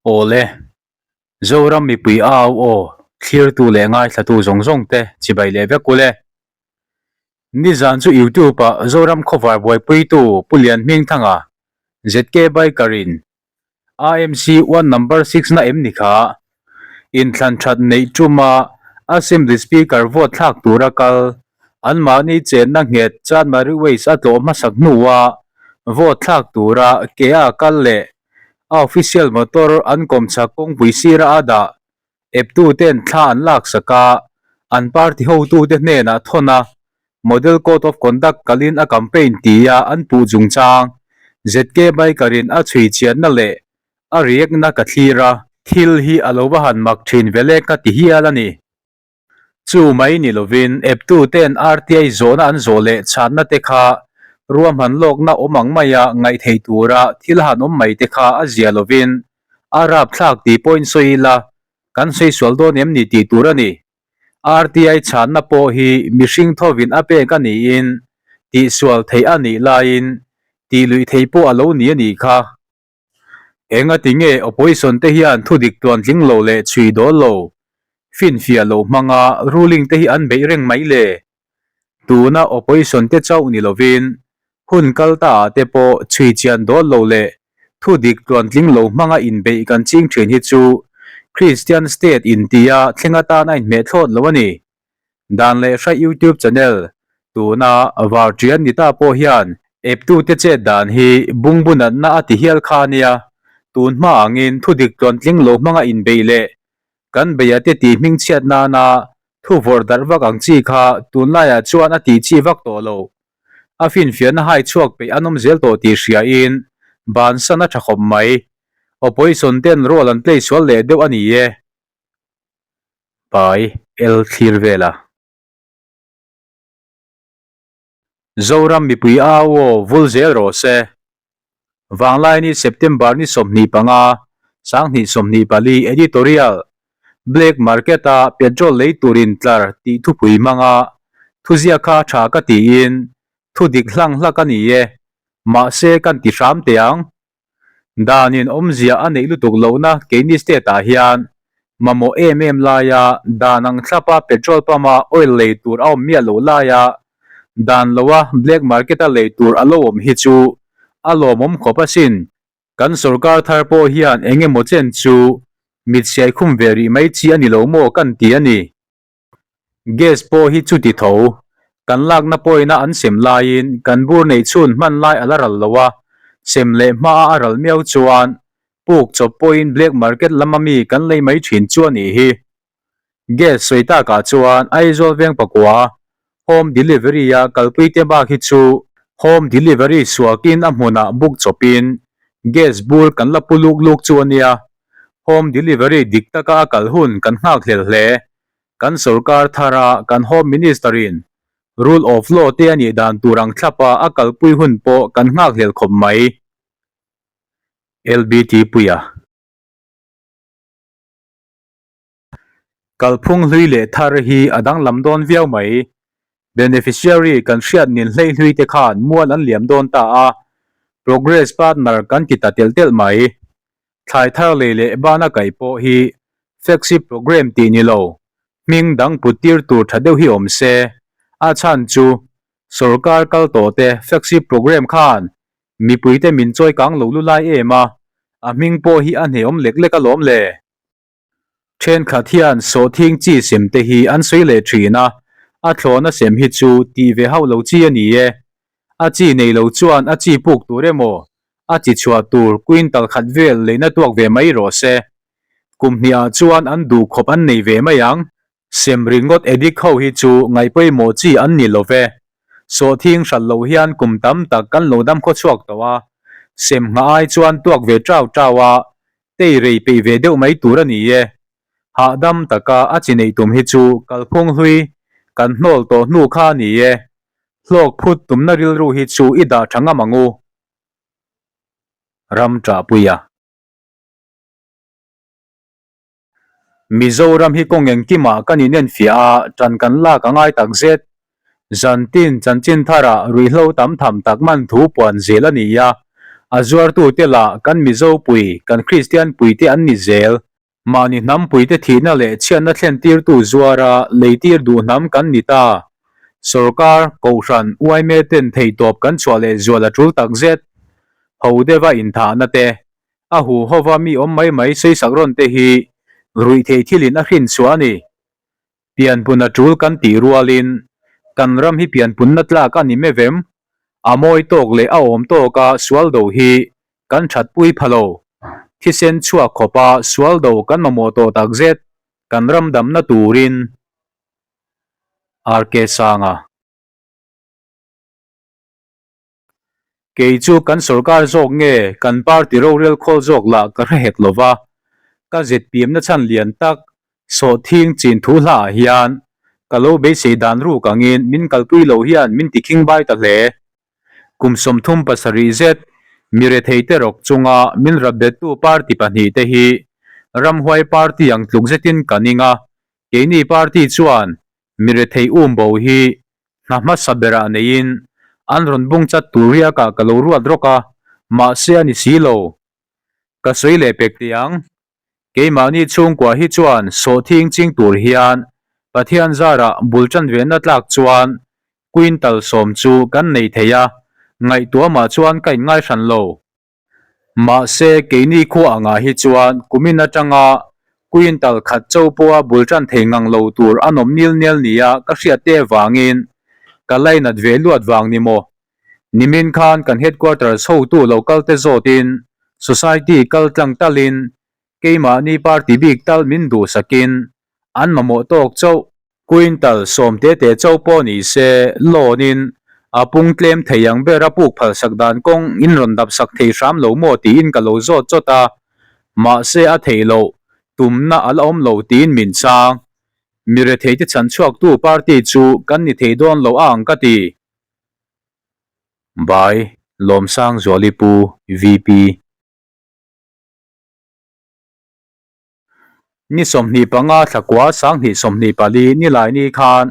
Awle, Zoram mipui au aw thlirtu leh ngaithlatu zawng zawng te chibai leh vek ule. Nizan chu YouTube ah Zoram khawvar buaipuitu Pu Lian Hmingthanga, ZK Biker in AMC one number six na em ni kha? Inthlan that neih tuma Assembly Speaker vote thlak tura kal anmahni chenna nghet Chanmari Waste a tlawh hmasak hnua vote thlak tura kea kal leh a official motor an kawmchhak kawngpui sira a dah eptuten thla an laksak a, an party hotute hnenah thawn a, Model Code of Conduct kalin a campaign tia an puh chungchang ZK Biker-in a chhui chianna leh a riakna ka thlir a. Thil hi a lo va han mak thin vele ka ti hial a ni. Chu mai ni lovin eptuten RTI zawhna an zawh leh chhanna te kha ruahman lawkna awm ang maia ngaih theih tura thil han awm mai te kha a zia lovin a rapthlak tih pawhin sawi ila kan sawi sual dawn em ni tih tur a ni. RTI chhanna pawh hi mihring thovin a pek a niin tihsual theih a nih laiin tih luih theih pawh a lo ni a nih kha. Engati nge opposition te hian thudik tluantling lo leh chhui dawl lo, finfiah lo hmanga ruling te hi an beih reng mai le? Tuna opposition te chauh ni lovin hun kal ta ah te pawh chhui chian dawl lo leh thudik tluantling lo hmanga inbeih kan ching thin hi chu Christian state intia thleng atan a inhmeh thlawt lo a ni. Dan leh hrai YouTube channel tuna var ṭian ni ta pawh hian eptute chet dan hi bungbu natna a ti hial kha a nia. Tun hma angin thudik tluantling lo hmanga inbeih leh kan beia te tih hmingchhiat nana thu vawrh darh vak ang chi kha tunlaiah chuan a tih chi vak tawh lo. A finfiahna hai chhuak peih an awm zel tawh tih hriain bansan a ṭha khawp mai. Opposition ten role an play sual leh deuh a ni e. Pai el thlir vel a. Zoram mipui au aw vul zel rawh se. Vanglaini September ni 25, 2024 Editorial, Black Market a petrol lei turin tlar tih thupui hmanga thuziak kha tha ka tiin thu dik hlang hlak a ni e, mahse kan ti hram teh ang. Danin awmzia a neih lutuk lohna keini state ah hian mamawh em em laia dan ang thlapa petrol pump a oil lei tur a awm miah loh laia dan loa black market a lei tur a lo awm hi chu a lawmawm khawp asin. Kan sorkar thar pawh hian eng emaw chen chu mitchhiai khum ve rih mai chi a ni lo maw kan ti a ni. Gas pawh hi chuti tho. Kan lakna pawina an sem laiin kan bur neih chhun hman lai a la ral lo a, sem leh hmaa a ral miau chuan puk chawp pawhin black market lama mi kan lei mai thin chu a nih hi. Gas sawi takah chuan Aizawl veng pakua home delivery a kalpui te bak hi chu home delivery suakin a hmunah book chawpin gas bur kan la pu luk luk chu a nia. Home delivery dik taka a kal hun kan nghak hlel hle. Kan sorkar thara kan Home Minister-in Rule of Law te a nih dan tur ang thlapa a kalpui hun pawh kan nghak hlel khawp mai. LBT Puia. Kalphung hlui leh thar hi a danglam dawn viau mai. Beneficiary kan hriat nin hlei hlui te khan mual an liam dawn ta a, Progress partner kan ti ta telh telh mai. Thlai thar lei leh bana kaih pawh hi flagship programme tih ni lo, hming dang put tir tur tha deuh hi awm se. A chhan chu sorkar kal tawh te flagship programme khan mipuite min chawi kang lo lu lai em a, a hming pawh hi a hneawm lek lek alawm le. Thenkhat hian sawhthing chi sem te hi an sawi leh thin a, a thlawna sem hi chu tih ve hauh lo chi a ni e. A chi nei lo chuan a chi puk tur emaw, a chi chhuah tur quintal khat vel leina tuak ve mai rawh se. Kum hnih ah chuan an duh khawp an nei ve mai ang. Sem ringawt addict ho hi chu ngaihpawimawh chi an ni lo ve. Sawhthing hralh loh hian kum tam tak kan lo dam khawchhuak tawh a, sem nghah ai chuan tuak ve tau tau a, tei rei peih ve deuh mai tur a ni e. Hahdam taka a chi neih tum hi chu kalphung hlui kan hnawl tawh hnu kha a ni e. Hlawk phut tumna rilru hi chu i dah tha ngam ang u. Ram ṭahpuia. Mizoram hi kawng engkimah kan inenfiah a, ṭan kan lak a ngai tak zet. Zantin chanchin tharah ruihhlo tam tham tak man thu puan zel a ni a, A zuartute lah kan Mizo pui, kan Kristian puite an ni zel. Mahni hnam puite thihna leh chhiatna thlentirtu zuara leitir duh hnam kan ni ta. Sorkar, Kohhran, uaime ten theihtawp kan chhuah leh zual a tul tak zet. Ho deuha inthahna te, a huhova mi awm mai mai sawisak rawn te hi ruihtheih thilin a hrinchhuah a ni. Pianpun a tul kan tih rualin kan ram hi pianpunna tlak a ni mevem? A mawi tawk leh a awm tawka sual do hi kan thatpui pha lo. Thisen chhuak khawpa sual do kan mamawh tawh takzet kan ram damna turin. RK Sanga. Kei chu kan sorkar zawk nge kan party rorel khawl zawk lah ka hre hek lo va, ka zpm-na chhan lian tak sawhthing chin thu hlaah hian ka lo beisei dan ruk angin min kalpui lo hian min tikhing bai ta hle. Kum 37 zet mi retheite rawk chunga min rapbettu party pahnihte hi ramhuai party ang tluk zetin ka ning a, keini party chuan mi rethei umbo hi Hna hmasa berah neiin an rawn bung chat tur riakah ka lo ruat rawk a, mahse a ni si lo. Ka sawi leh pek teh ang. Keimahni chhungkua hi chuan sawhthing ching tur hian Pathian zarah bul tan venna tlak chuan quintal sawm chu kan nei thei a, ngaihtuamah chuan ka inngai hran lo. Mahse, keini khua angah hi chuan kumin atanga quintal khat cho pawha bul tan thei ngang lo tur an awm nil nel nia ka hriat te avangin ka lainat ve luat vang ni maw? Nimin khan kan headquarters hotu lo kal te zawtin society kal tlang talin keimahni party bik tal min duhsakin an mamawh tawk chauh. Quintal sawm te te chauh pawh ni se, loan in a pung tlem thei ang ber a puk phalsak dan kawng in rawn dap sak thei hram lo maw tiin ka lo zawt chawt a, mahse a theih loh, tumna a la awm lo tiin min chang. Mi rethei te chhan chhuaktu party chu kan ni thei dawn lo a ang ka ti. By, Lawmsangzuali Pu, VP. Ni 25 thlakua 2024 Nilaini khan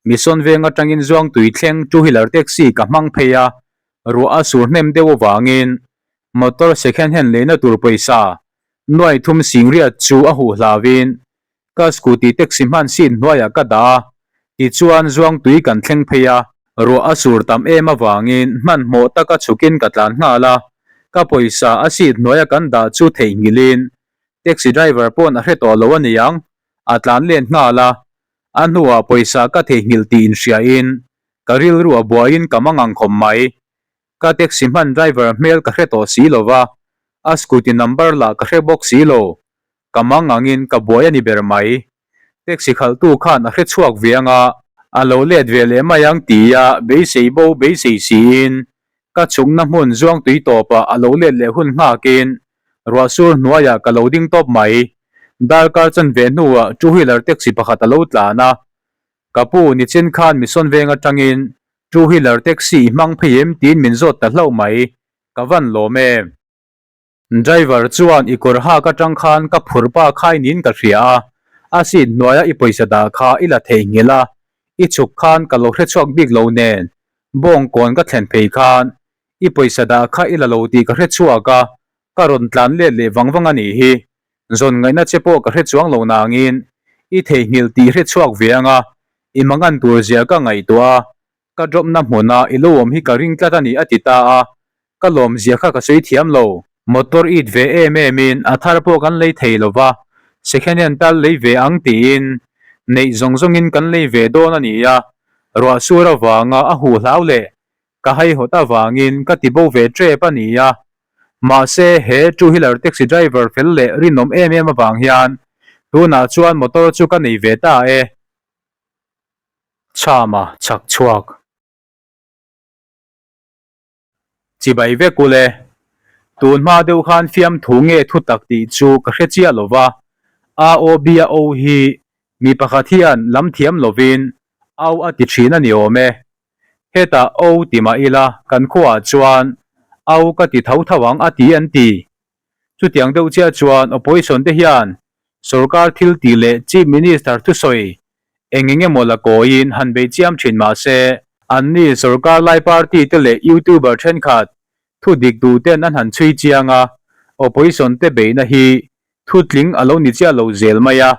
Mission veng atangin Zuangtui thleng two wheeler taxi ka hmang phei a, ruah a sur hnem deuh avangin motor second hand leina tur pawisa nuai thum singriat chu a huh hlauin ka scooty taxi hman seat hnuaiah ka dah a, tichuan Zuangtui kan thleng phei a. Ruah a sur tam em avangin hmanhmawh taka chhukin ka tlan nghal a, ka pawisa a seat hnuaia kan dah chu theihnghilhin taxi driver pawn a hre tawh lo a niang, a tlan let nghal a, a hnuah pawisa ka theihnghilh tih inhriain ka rilru a buaiin ka mangang khawp mai. Ka taxi hman driver hmel ka hre tawh si lo va, a scooty number lah ka hre bawk si lo, ka mangangin ka buai a ni ber mai. Taxi khalhtu khan a hre chhuak ve anga a lo let ve leh mai ang tia beisei bo beisei siin ka chhukna hmun zuangtui tawpah a lo let leh hun nghakin ruahsur hnuaiah ka lo ding tawp mai. Darkar chanve hnuah two wheeler taxi pakhat a lo tlan a, Ka pu nichin khan Mission veng atangin two wheeler taxi i hmang phei em tiin min zawt ta hlauh mai, ka van lawm em. Driver chuan i kawr hak atang khan ka phur pa khai niin ka hria a, a seat hnuaia i pawisa dah kha i la theihnghilh a, i chhuk khan ka lo hrechhuak bik lo nen, bawngkawn ka thlen phei khan i pawisa dah kha i la lo tih ka hrechhuak a, ka rawn tlan let leh vang vang a nih hi. Zawn ngaihna che pawh ka hre chuang lo nangin i theihnghilh tih hrechhuak ve anga i mangan tur zia ka ngaihtuah a, Ka drop na hmuna i lo awm hi ka ring tlat a ni a ti ta a, ka lawm zia kha ka sawi thiam lo. Motor it ve em em in a thar pawh kan lei thei lo va, second hand tal lei ve ang tiin neih zawng zawng in kan lei ve dawn a ni a, ruah sur avanga a huh hlau leh ka haihawt avangin ka ti bo ve tep a ni a. Mahse he two wheeler taxi driver fel leh rinawm em em avang hian tunah chuan motor chu ka nei ve ta e. Chhama chhak chhuak. Chibai vek ule. Tun hma deuh khan fiamthu nge thu tak tih chu ka hre chiah lo va, A aw B a o hi mi pakhat hian lam thiam lovin au a ti thin a ni awm e. Hetah o ti mah ila kan khuaah chuan au ka ti tho tho ang a ti an ti. Chutiang deuh chiah chuan opposition te hian sorkar thil tih leh Chief Minister thusawi eng eng emaw la kawiin han bei chiam thin mah se, anni sorkar lai party te leh YouTuber thenkhat. Thu dik duh ten an han chhui chiang a, opposition te beihna hi thu tling a lo ni chiah lo zel mai a.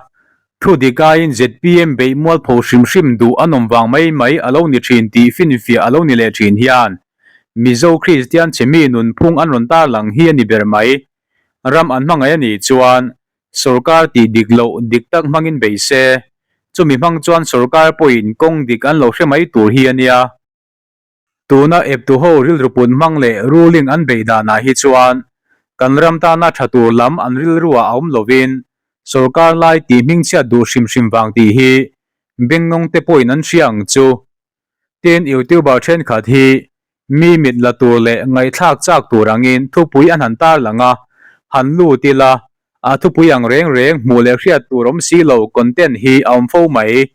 Thu dik aiin zpm beih mualpho hrim hrim duh an awm vang mai mai a lo ni thin tih finfiah a lo ni leh thin hian Mizo Kristian chhe mi nunphung an rawn tarlang hi a ni ber mai. Ram an hmangaih a nih chuan Sorkar tih dik loh dik tak hmangin bei se, chumi hmang chuan sorkar pawhin kawng dik an lo hre mai tur hi a nia. Tuna eptu ho rilru put hmang leh ruling an beih danah hi chuan kan ram tana tha tur lam an rilruah a awm lovin sorkar lai tih hmingchhiat duh hrim hrim vang tih hi Bengnawng te pawhin an hria ang chu. Tin, YouTuber thenkhat hi mi mit la tur leh ngaihthlak chak tur angin thupui an han tarlang a, han lut ila a thupui ang reng reng hmuh leh hriat tur awm si lo content hi a awm fo mai.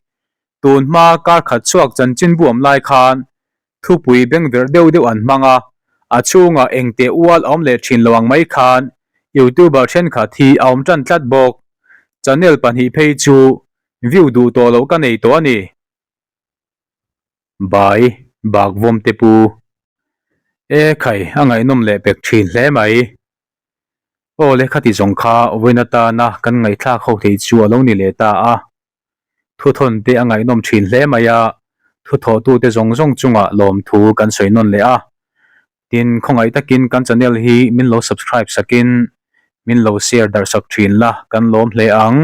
Tun hma kar khat chhuak chanchin buam lai khan thupui bengverh deuh deuh an hmang a, a chhungah engteh ual a awm leh thin lo ang mai khan YouTuber thenkhat hi a awm tan tlat bawk. Channel pahnih phei chu view duh tawh loh ka nei tawh a ni. Bai, Bakvawm te pu. E khai, a ngaihnawm leh pek thin hle mai. Aw le khati zawng kha vawiin atana kan ngaihthlak ho thei chu a lo ni leh ta a. Thuthawn te a ngaihnawm thin hle mai a, thuthawhtute zawng zawng chungah lawmthu kan sawi nawn leh a. Tin, khawngaih takin kan channel hi min lo subscribe sakin min lo share darh sak thin la, kan lawm hle ang.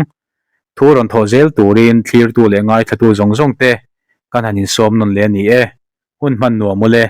Thu rawn thawh zel turin thlirtu leh ngaithlatu zawng zawng te kan han insawm nawn leh a ni e. Hun hman nuam ule.